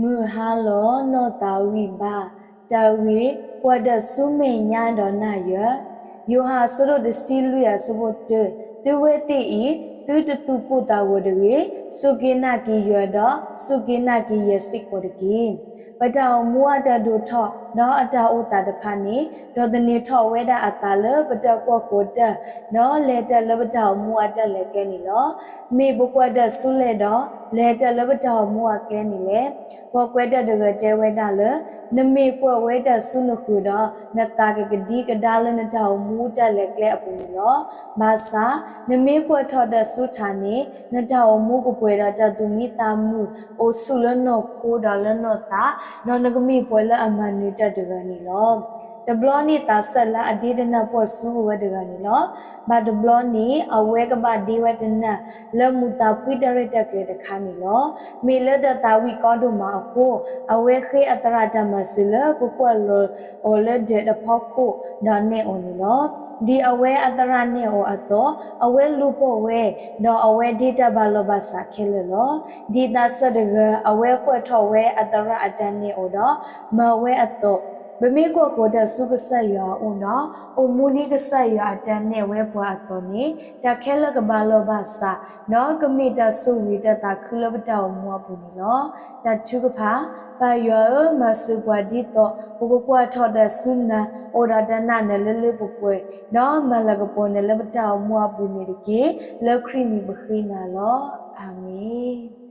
မုၢ်ဟါလီၤနီၢ်သးဝံၣ်ဘၣ်. တၢ်ဂ့ၢ်, ကွၢ်တၢ်ဆူမဲာ်ညါဒီးနၢ်ယၢၤ. ယိၤဟၣ်အဆၢဒိၣ်တဆံလွံၢ်အဆၢဖိတၢ, သုဝဲသ့ၣ်အံၤ, သုတသူၣ်ကိၢ်သးဂီၤတဂ့ၤ, စူၢ်က့ၤနာ်က့ၤယွၤဒီး စူၢ်က့ၤနာ်က့ၤယဲၢ်စ့ၢ်ကီးတက့ၢ်. ပတၢ်အိၣ်မူအတၢ်ဒိၣ်ထီၣ် ဒီးအတၢ်အိၣ်သးတဖၣ်န့ၣ်, ဒီးသန့ၤထီၣ်ဝဲဒၣ်အသးလၢပတၢ်ကွၢ်ဃီၤတၢ်, ဒီးလဲၤတၢ်လၢပတၢ်အိၣ်မူအတၢ်လဲၤကျဲန့ၣ်လီၤ. မ့ၢ်ပကွၢ်တၢ်ဆူလဲၣ်ဒီး လဲၤတၢ်လၢပတၢ်အိၣ်မူအကျဲန့ၣ်လဲၣ်. ပှၤကွဲးတၢ်တဂၤတဲဝဲဒၣ်လၢ နမ့ၢ်ကွၢ်ဝဲတၢ်ဆူနဃၢၤဒီး နသးကကဒံကဒါလၢနတၢ်အိၣ်မူတၢ်လဲၤကျဲအပူၤန့ၣ်လီၤ. ဘၣ်ဆၣ်, နမ့ၢ်ကွၢ်ထီၣ်တၢ်ဆူထးန့ၣ်, နတၢ်အိၣ်မူကပှဲၤဒီးတၢ်သူၣ်မံသးမုာ်အိၣ်ဆူၣ်လၢနီၢ်ခိဒီးလၢနီၢ်သး, ဒီးနကမ့ၢ်ပှၤလၢအမၤနၢၤတၢ်တဂၤန့ၣ်လီၤ. တဘျီန့ၣ်သးစၢ်လၢအဒ့တနၢ်ပှၢ်ဆူဝဲတဂၤန့ၣ်လီၤ. ဘၣ်တဘျီန့ၣ် အဝဲကဘၣ်ဒ့ဝဲတနၢ် လၢမုာ်သးဖှံတၢ်ရဲၣ်တၢ်ကျဲၤတခါန့ၣ်လီၤ. မ့ၢ်လၢတၢ်သးဝံၣ်ကီဒိၣ်မးအဃိ, အဝဲဃ့အသရၣ်တၢ်မၤစၢၤလၢကကွၢ်လီၤအီၤလၢဒၢးတဖီခိၣ်ဒီးနဲၣ်အီၤန့ၣ်လီၤ. ဒ်အဝဲအသရၣ်နဲၣ်အီၤအသိး, အဝဲလူၤပိာ်ဝဲ, ဒီးအဝဲဒ့တၢ်ဘၣ်လီၤဘၣ်စးခဲလၢာ်လီၤ. ဒ်သးစၢ်တဂၤ အဝဲကွၢ်ထီၣ်ဝဲအသရၣ်အတၢ်နဲၣ်အီၤဒီး မၤဝဲအသိး, ပမ့ၢ်ကွၢ်ဃီၤတၢ်ဆူကစၢ်ယွၤအအိၣ်ဒီး အိၣ်မူဒ်ကစၢ်ယွၤအတၢ်နဲၣ်ဝဲပှၤအသိးန့ၣ်, တၢ်ခဲလၢာ်ကဘၣ်လီၤဘၣ်စး, ဒီးကမ့ၢ်တၢ်ဆိၣ်ဂ့ၤတၢ်သးခုလၢပတၢ်အိၣ်မူအပူၤန့ၣ်လီၤ. တၢ်ထုကဖၣ်, ပၢ်ယွၤဧၢ, မၤစၢၤပှၤဒ်သိး ပကကွၢ်ထီၣ်တၢ်ဆူနၤ, အိၣ်ဒီးတနာ်နၤလၢလၢပှဲၤပှဲၤ, ဒီးမၤလၤကပီၤနၤလၢပတၢ်အိၣ်မူအပူၤန့ၣ်တက့ၢ်. လၢခရံာ်မံၤပဃ့နၤလီၤ. အၤမ့ၣ်.